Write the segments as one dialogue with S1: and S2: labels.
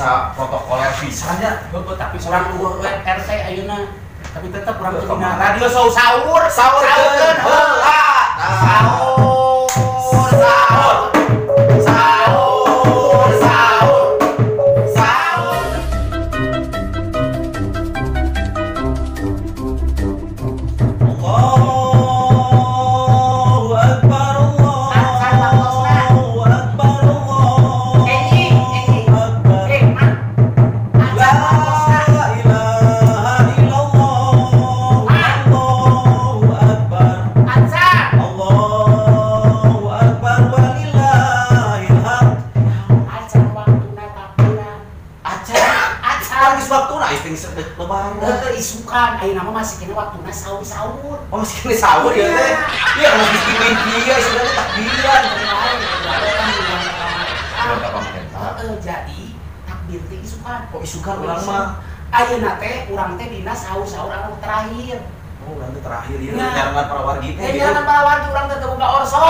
S1: asa protokoler pisan nya.
S2: Heuh, tapi urang eueuh RT ayeuna. Tapi tetep urang teh dina radio sahur saurkeun heula. Sahur sahur. Sahur sahur. Sahur.
S3: Allahu Akbar, Allahu Akbar, Allahu Akbar. La ilaha illallah, Allahu Akbar, Allahu Akbar, walillahil hamd.
S2: Acan waktuna takbiran.
S1: Acan geus waktuna ieu teh lebaran.
S2: Heuh, isukan ayeuna mah masih kena waktuna sahur-sahur.
S1: Oh, masih kena sahur ya teh. Iya, masih kena kieu istilahnya takbiran.
S2: Jadi takbir teh isukan.
S1: Oh, isukan urang mah.
S2: Ayeuna teh urang teh dina sahur-sahur anu terakhir.
S1: Oh, urang teh terakhir ieu
S2: Nah.
S1: nyarengan para wargi teh.
S2: Eh, nyarengan para wargi urang teh teu boga orso.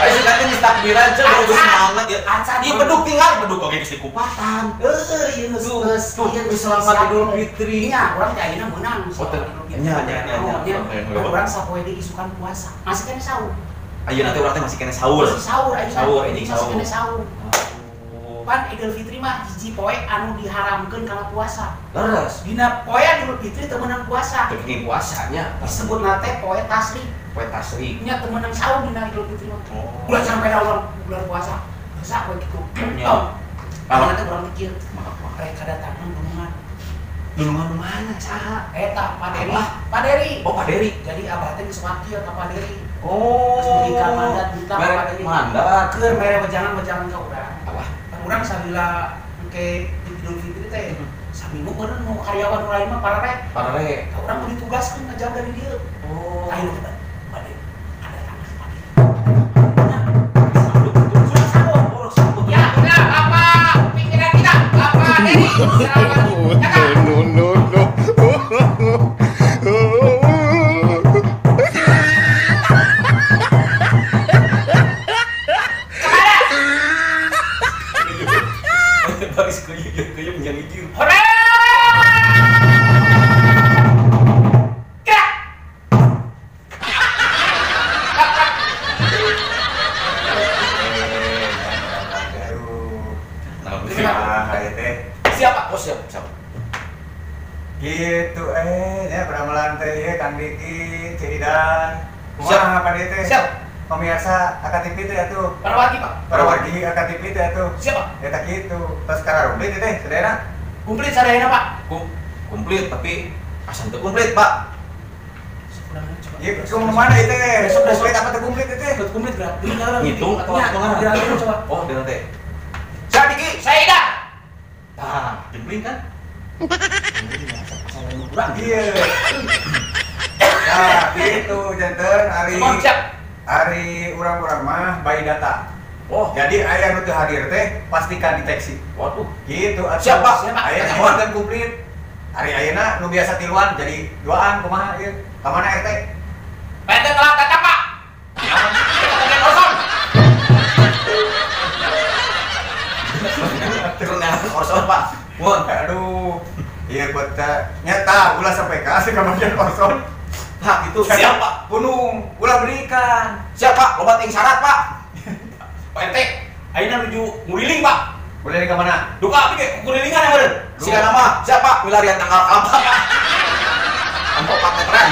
S1: Ayo suka teh geus takbiran ceu geus semangat ya.
S2: Acan.
S1: Ieu beduk tinggal beduk oge geus dikupatan.
S2: Heuh, ieu geus
S1: Tuh,
S2: geus
S1: tuh,
S2: ieu geus
S1: selamat Idul Fitri.
S2: Nya, urang teh ayeuna meunang.
S1: Oh, teh. Nya, nya, nya, nya.
S2: Urang sapoe deui isukan puasa. Masih kena sahur.
S1: Ayeuna teh urang teh masih kena sahur.
S2: Masih sahur ayeuna.
S1: Sahur, anjing
S2: Masih
S1: sahur.
S2: kena sahur. Pan Idul Fitri mah hiji poe anu diharamkeun kana puasa.
S1: Leres.
S2: Dina poe Idul Fitri teu meunang puasa.
S1: Teu kenging puasanya.
S2: Disebutna teh poe tasrik.
S1: Poe tasrik.
S2: Nya teu meunang sahur dina Idul Fitri mah.
S1: Oh.
S2: Ulah sampai urang bulan puasa. Dosa poe kitu.
S1: Nya.
S2: Oh. Ayeuna teh urang mikir,
S1: Maaf.
S2: rek kadatangan dulungan.
S1: Dulungan nu mana saha?
S2: Eta Pak Deri.
S1: Abah.
S2: Pak Deri.
S1: Oh, Pak Deri.
S2: Jadi abah teh geus wakil ka Pak Deri.
S1: Oh.
S2: Geus mugi ka mandat duta ka Pak Deri.
S1: Mandat.
S2: Keur mere wejangan-wejangan ka urang.
S1: Abah.
S2: Pan urang salila engke di Idul Fitri teh saminggu meureun mau karyawan nu lain mah parare.
S1: Parare.
S2: Ka urang mau ditugaskeun ngajaga di dieu.
S1: Oh.
S2: Ayeuna teh Pak Deri kadatangan Pak Deri.
S1: Sambut
S2: Sudah sambut.
S1: Oh, sambut.
S2: Ya, udah Bapak, pimpinan kita, Bapak Deri. Selamat datang.
S4: No, no, no.
S1: Baris kuyuk kuyuk yang hijau.
S2: Hore! Gerak!
S5: Aduh.
S1: Nah,
S5: Nah, teh.
S1: siapa? Oh, siap, siap.
S5: Gitu ya peramelan teh ieu Kang Diki, Ceu Idan.
S1: Siap.
S5: Kumaha Pak teh?
S2: Siap.
S5: Pemirsa AKTV teh atuh.
S2: Para wargi, Pak.
S5: Para wargi AKTV teh atuh.
S2: Siap, Pak.
S5: Eta kitu. Tos kararumpit teh sadayana.
S2: Komplit sadayana, Pak.
S1: Komplit tapi asan teu komplit, Pak.
S5: Ieu kumaha mana ieu teh?
S2: Besok, besok.
S5: Komplit apa teh komplit ieu teh?
S2: Komplit gerak.
S1: Ngitung atau
S2: Ya,
S1: hitungan?
S2: gerak coba.
S1: Oh, dengan teh. Siap, Diki.
S2: Saya Ida.
S1: Tah, jempling kan? Kurang.
S5: Iya. Nah, gitu janten ari
S2: Siap.
S5: ari urang-urang mah by data.
S1: Oh,
S5: Jadi aya nu teu hadir teh pastikan deteksi.
S1: waduh.
S5: Gitu atuh.
S1: Siap, Pak.
S2: Siap, Pak.
S5: Aya nu kan komplit. Ari ayeuna nu biasa tiluan jadi duaan kumaha ieu? Ka mana RT?
S2: Pak RT telah datang, Pak. Bagian Orson.
S1: Terus orson, Pak. Mohon.
S5: Aduh. Iya kota nyata ulah sampai ka asli ka bagian orson.
S1: Nah, itu siap, Pak.
S5: Gunung ulah berikan.
S1: Siap, Pak. Loba ting syarat, Pak. Pak RT, ayeuna nuju nguriling, Pak.
S5: Boleh ka mana?
S1: Duka abdi ge ngurilingan ya, meureun. Siga nama, siap, Pak. Milarian tanggal kalapa, Pak. Ampo 4 meteran.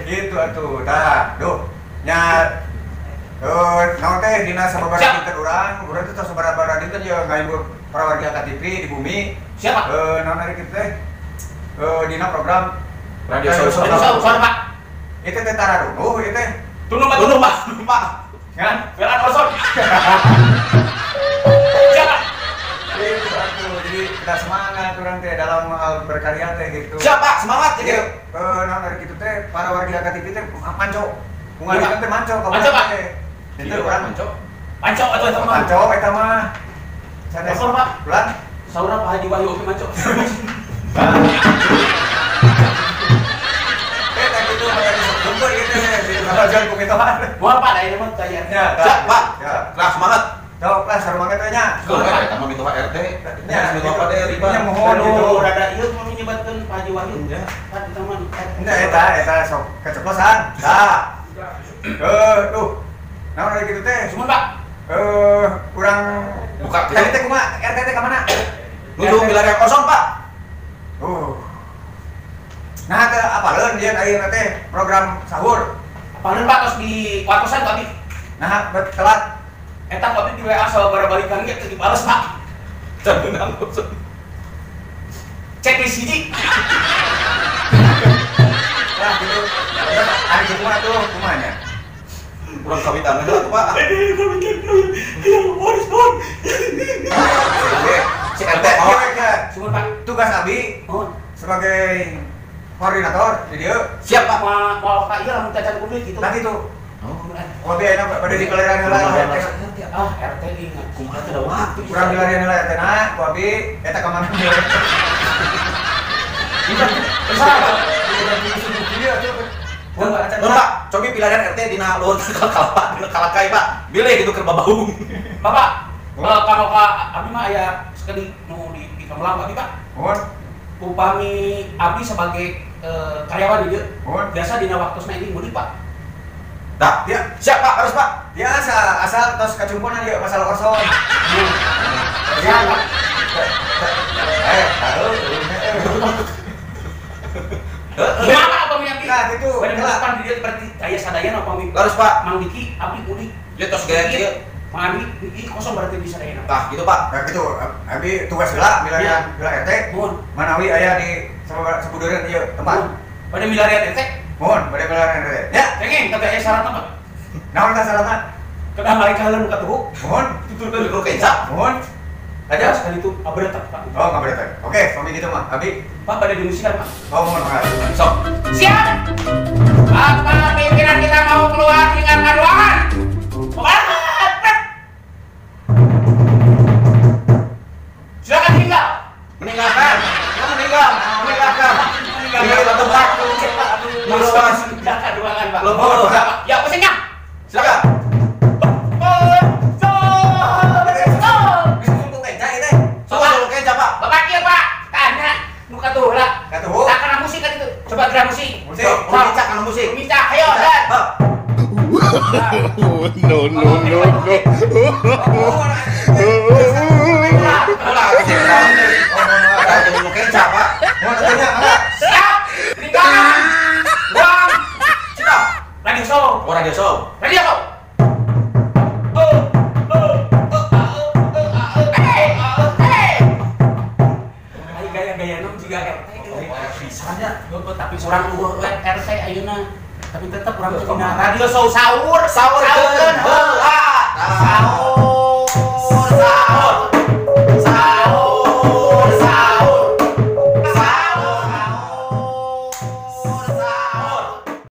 S5: Gitu atuh. Tah, duh. Nya naon teh dina sababaraha
S2: Siap.
S5: dinten urang, urang teh tos sababaraha dinten ye ngahibur para warga AKTV di bumi.
S2: Siap, Pak.
S5: Naon ari kitu teh? Dina program
S1: Radio Sahur.
S2: Sahur, sahur, Pak.
S5: Itu teh tararunuh ieu teh.
S2: Tunung, Pak.
S1: Tunduh, Pak. Tunduh, Pak.
S5: Ngan?
S2: Belan Orson. Siap, Pak.
S5: Gitu atuh. Jadi kita semangat urang teh dalam hal berkarya teh gitu.
S1: Siap, Pak. Semangat
S5: Jadi
S1: jadi.
S5: naon ari kitu teh para warga AKTV teh manco.
S2: Iya, Pak.
S5: Unggal teh manco ka
S2: Manco, Pak.
S5: teh. Jadi urang
S1: manco.
S2: Manco atuh eta mah.
S5: manco eta mah. Sanes.
S2: Telepon, Pak.
S5: Bulan.
S2: Saurna Pak Haji Wahyu oge manco.
S5: Eh, tak gitu, makanya sok jember gitu. Ngabajuan ku mitoha.
S2: Moal Pak da ieu mah teu aya.
S5: Ya,
S1: Siap, Pak.
S5: Ya.
S1: Lah semangat.
S5: Sok lah sarumanget we nya.
S1: Geus eta mah mitoha RT.
S5: Nya,
S1: mitoha Pak Ribet.
S5: Nya mohon
S2: Aduh,
S5: gitu.
S2: rada ieu mah nyebatkeun Pak Haji Wahyu.
S1: Ya.
S2: Pak eta mah
S5: Nya eta sok keceplosan. Tah. Duh. Naon ari kitu teh?
S2: Sumun Pak.
S5: Urang
S1: Buka
S5: tadi teh kumaha? RT teh ka mana?
S1: Nuju milarian kosong, Pak.
S5: Nah, teh apaleun ieu ayeuna teh program sahur.
S2: Apaleun Pak tos di watosan ku abdi.
S5: Nah, bet telat.
S2: Eta ku abdi di WA sababaraha balikan ge teu dibales Pak.
S1: Can meunang kosong.
S2: Checklist hiji.
S5: Lah gitu. Ari kitu mah tuh kumaha nya?
S1: Urang kawitan heula tuh, Pak. Si RT mau.
S2: Sumun Pak.
S5: Tugas abi
S2: Mohon.
S5: sebagai koordinator di dieu.
S1: Siap, Pak.
S2: Moal ka ieu lamun cacan kudu gitu.
S5: Nah gitu.
S1: Oh.
S5: Abi ayeuna bade dipelarian heula RT.
S2: Ah, RT ingat.
S1: Kumaha teh da waktu.
S5: Urang dilarian heula RT na ku abi eta ka mana?
S1: Nuhun, Pak. Cobi pilarian RT dina luhur tangkal kalapa, dina kalakai, Pak. Bilih gitu keur babaung.
S2: Bapak, kalau ka abdi mah aya sakedik nu di Kamelang abdi Pak.
S5: Mohon.
S2: Upami abdi sebagai karyawan di dieu,
S5: Mohon.
S2: biasa dina waktosna ini mudik Pak.
S1: Dah,
S5: Ya,
S1: siap Pak, harus Pak.
S5: biasa asal tos kacumponan ieu masalah orson.
S2: Siap, Pak.
S5: Tahu.
S2: Gimana upami abdi?
S5: Nah, gitu.
S2: Bade depan di dieu berarti aya sadayana upami
S1: Harus Pak.
S2: Mang Diki abdi mudik.
S1: Ieu tos gaya kieu.
S2: Mang Andi iki kosong berarti di sadayana.
S1: Tah, gitu Pak.
S5: Nah, gitu. Abi tugas heula milarian heula RT.
S2: Mohon.
S5: Manawi aya di sabudereun ieu tempat.
S2: Bade milarian RT.
S5: Mohon, bade milarian RT. Ya,
S2: Kenging tapi aya syaratna Pak.
S5: naon tah syaratna?
S2: Kedah mereka heula nu katuhu.
S5: Mohon,
S2: Tuturkeun
S1: Tutur kenca.
S5: mohon.
S2: Aja
S5: Aja.
S2: sekali itu abretak Pak.
S5: Oh, nggak berita. Oke, suami gitu mah. Abi,
S2: Pak pada diungsikan Pak.
S5: oh mohon maaf.
S1: Sok.
S2: Siap. Apa pimpinan kita mau keluar tinggalkan ruangan? Silakan tinggal.
S1: Meninggalkan. Meninggal. Meninggalkan. Meninggalkan tempat. Luas.
S2: Meninggalkan ruangan Pak.
S1: Loh,
S2: Ya, pusingnya.
S1: Silakan.
S5: Untuk kenca ieu teh.
S1: Sok tutur kenca, Pak.
S2: Bapak kieu Pak. Tanya nu katuhu lah.
S5: Katuhu.
S2: Tak kena musik kan itu. Coba gerak musik.
S5: Musik.
S1: Sok, kenca kana musik.
S2: Micak, ayo, dan.
S1: Hap.
S4: No, no, no, no.
S1: Ulah gitu.
S5: Oh, mohon maaf.
S1: Ada nu kenca, Pak.
S5: Mohon atunya, mangga.
S2: Siap. Tinggalkan. Ruang.
S1: Siap.
S2: Radio show.
S1: Oh, radio show.
S2: Radio show. Ayo gaya-gaya nom juga RT.
S1: Bisanya.
S2: Tapi urang eueuh RT ayeuna. Tapi tetep urang teh dina radio show sahur,
S1: Sahurkeun heula.
S2: Sahur.